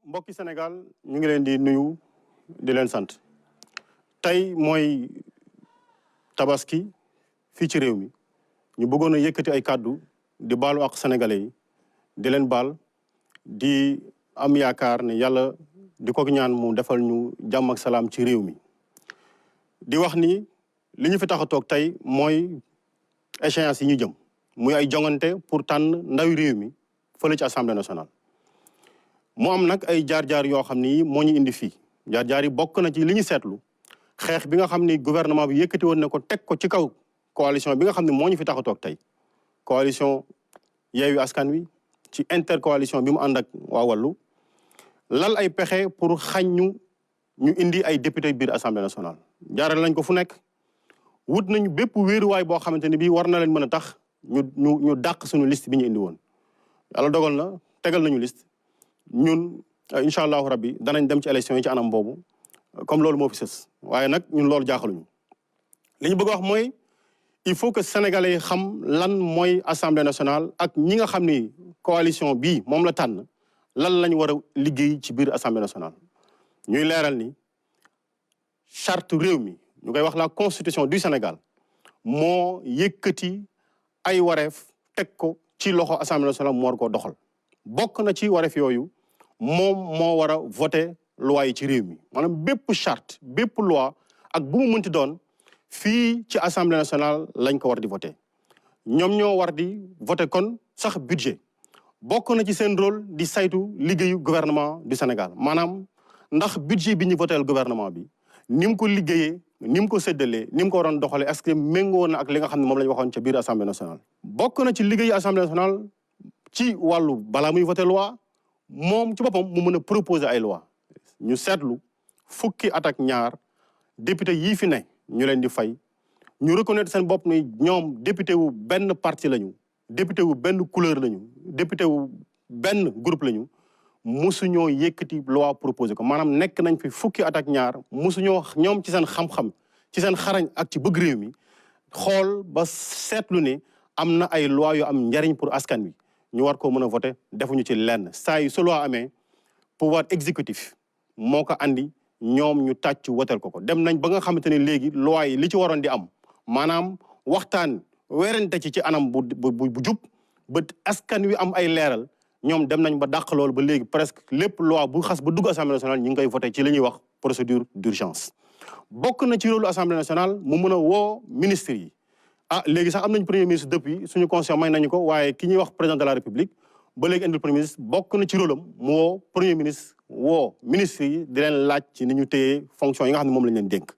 mbokki Sénégal ñu ngi leen di nuyu di leen sant tey mooy tabaski fii ci réew mi ñu bëggoon a yëkkati ay kàddu di baalu ak sénégalais yi di leen baal di am yaakaar ne yàlla di ko ñaan mu defal ñu jàmm ak salaam ci réew mi di wax ni li ñu fi tax a toog tey mooy échéance yi ñu jëm muy ay jongante pour tànn ndawi réew mi fële ci assemblée nationale. mu am nag ay jaar-jaar yoo xam ni moo ñu indi fii jaar-jaar yi bokk na ci li ñu seetlu xeex bi nga xam ni gouvernement bi yëkkati woon na ko teg ko ci kaw coalition bi nga xam ne moo ñu fi tax a toog tey coalition Yewwi Askan Wi ci intercoalition bi mu ànd ak waa Wallu lal ay pexe pour xañ ñu indi ay député biir assemblée nationale. jaaral nañ ko fu nekk wut nañu bépp wéeruwaay boo xamante ni bii war na leen mën a tax ñu dàq suñu liste bi ñu indi woon. yàlla dogal na tegal nañu liste ñun incha allahu rabbi danañ dem ci élection yi ci anam boobu comme loolu moo fi sës waaye nag ñun loolu jaaxaluñu li ñu bëgg a wax mooy il faut que sénégalais yi xam lan mooy assemblée nationale ak ñi nga xam ni coalition bii moom la tànn lan lañ war a liggéey ci biir assemblée nationale. ñuy leeral ni charte réew mi ñu koy wax la constitution du Sénégal moo yëkkati ay wareef teg ko ci loxo assemblée nationale mu war koo doxal bokk na ci wareef yooyu moom moo war a voter loi yi ci réew mi maanaam bépp charte bépp loi ak bu mu mënti doon fii ci assemblée nationale lañ ko war di voter ñoom ñoo war di voter kon sax budget bokk na ci seen rôle di saytu liggéeyu gouvernement du Sénégal maanaam ndax budget bi ñu votel gouvernement bi ni mu ko liggéeyee ni mu ko séddalee ni mu ko waroon doxalee est-ce que méngoo na ak li nga xam ne moom la ñu waxoon ca biir assemblée nationale. bokk na ci liggéeyu assemblée nationale ci wàllu balaa muy voter loi moom ci boppam mu mën a proposer ay loi ñu seetlu fukki at ak ñaar député yii fi ne ñu leen di fay ñu reconnaître seen bopp ni ñoom député wu benn parti lañu député wu benn couleur lañu député wu benn groupe lañu musuñoo yëkkati loi proposé ko maanaam nekk nañ fi fukki at ak ñaar musuñoo ñoom ci seen xam-xam ci seen xarañ ak ci bëgg réew mi xool ba seetlu ne am na ay loi yu am njariñ pour askan wi ñu war koo mën a voter defuñu ci lenn saa yu su loi amee pouvoir exécutif moo ko andi ñoom ñu tàcc wotel ko dem nañ ba nga xamante ne léegi loi yi li ci waroon di am maanaam waxtaan weerante ci anam bu jub ba askan wi am ay leeral ñoom dem nañ ba dàq loolu ba léegi presque lépp loi bu xas ba dugg assemblée nationale ñu ngi koy voté ci li ñuy wax procédure d'urgence bokk na ci rôle assemblée nationale mu mën a woo ministres yi léegi sax am nañ premier ministre depuis suñu constitution may nañu ko waaye ki ñuy wax président de la république ba léegi indil premier ministre bokk na ci rôle am mu woo premier ministre woo ministres yi di leen laaj ci ni ñu téye fonction yi nga xam ne moom lañ leen dénk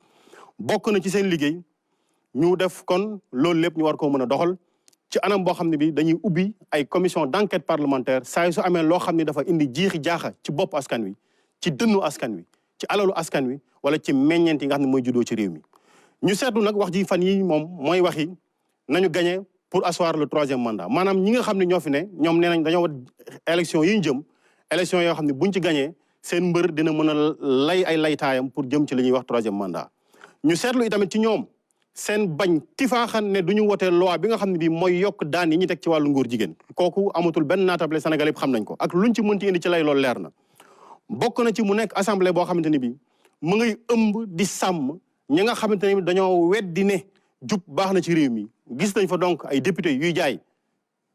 bokk na ci seen liggéey ñu def kon loolu lépp ñu war koo mën a doxal ci anam boo xam ne bi dañuy ubbi ay commission d'enquête parlementaire saa yu su amee loo xam ne dafa indi jiixi jaaxa ci bopp askan wi ci dënnu askan wi ci alalu askan wi wala ci meññeent yi nga xam ne mooy juddoo ci réew mi ñu seetlu nag wax ji fan yi moom mooy waxi nañu gagné pour asseoir le troisième mandat maanaam ñi nga xam ne ñoo fi ne ñoom nee nañ dañoo wat élection yi ñu jëm élection yoo xam ne buñ ci gagné seen mbër dina mën a lay ay laytaayam pour jëm ci li ñuy wax troisième mandat ñu seetlu itamit ci ñoom seen bañ tifaaxan ne du ñu wotee loi bi nga xam ne bii mooy yokk daan yi ñu teg ci wàllu nguur jigéen kooku amatul benn naatable Sénégal yëpp xam nañ ko ak luñ ci mënti indi ci lay loolu leer na bokk na ci mu nekk assemblée boo xamante ni bii mu ngay ëmb di sàmm ñi nga xamante ne dañoo weddi ne jub baax na ci réew mi gis nañ fa donc ay député yuy jaay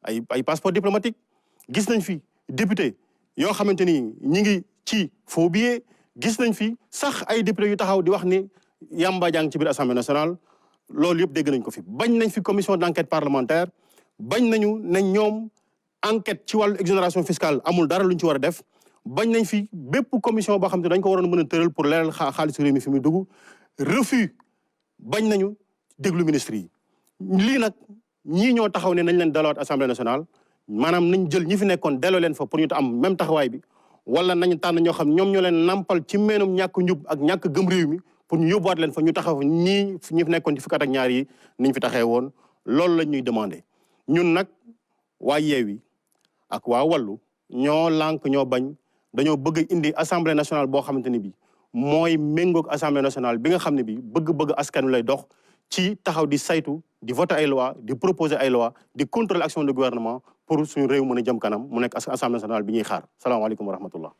ay passeport diplomatique gis nañ fi député yoo xamante ni ñi ngi ci faux billet gis nañ fi sax ay député yu taxaw di wax ni yamba jàng ci biir assemblée nationale loolu yëpp dégg nañ ko fi bañ nañ fi commission d'enquête parlementaire bañ nañu ne ñoom enquête ci wàllu exonération fiscale amul dara luñ ci war a def bañ nañ fi bépp commission boo xam ne dañ ko waroon mën a tëral pour leeral xaalisu réew mi fi muy dugg refus bañ nañu déglu ministre yi lii nag ñii ñoo taxaw ne nañ leen dalawaat assemblée nationale maanaam nañ jël ñi fi nekkoon delloo leen fa pour ñu am même taxawaay bi wala nañu tànn ñoo xam ñoom ñoo leen nampal ci meenum ñàkk njub ak ñàkk gëm réew mi pour ñu yóbbuwaat leen fa ñu taxaw ñi fi nekkoon ci fukki at ak ñaar yi niñ fi taxee woon loolu la ñuy demandé ñun nag waa Yewwi ak waa Wallu ñoo lànk ñoo bañ dañoo bëgg indi assemblée nationale boo xamante ni bi mooy méngoog assemblée nationale bi nga xam ne bi bëgg-bëgg askan wi lay dox ci taxaw di saytu di voter ay loi di proposer ay loi di contrôler action de gouvernement pour suñu réew mën a jëm kanam mu nekk assemblée nationale bi ñuy xaar salaamaaleykum wa rahmatullah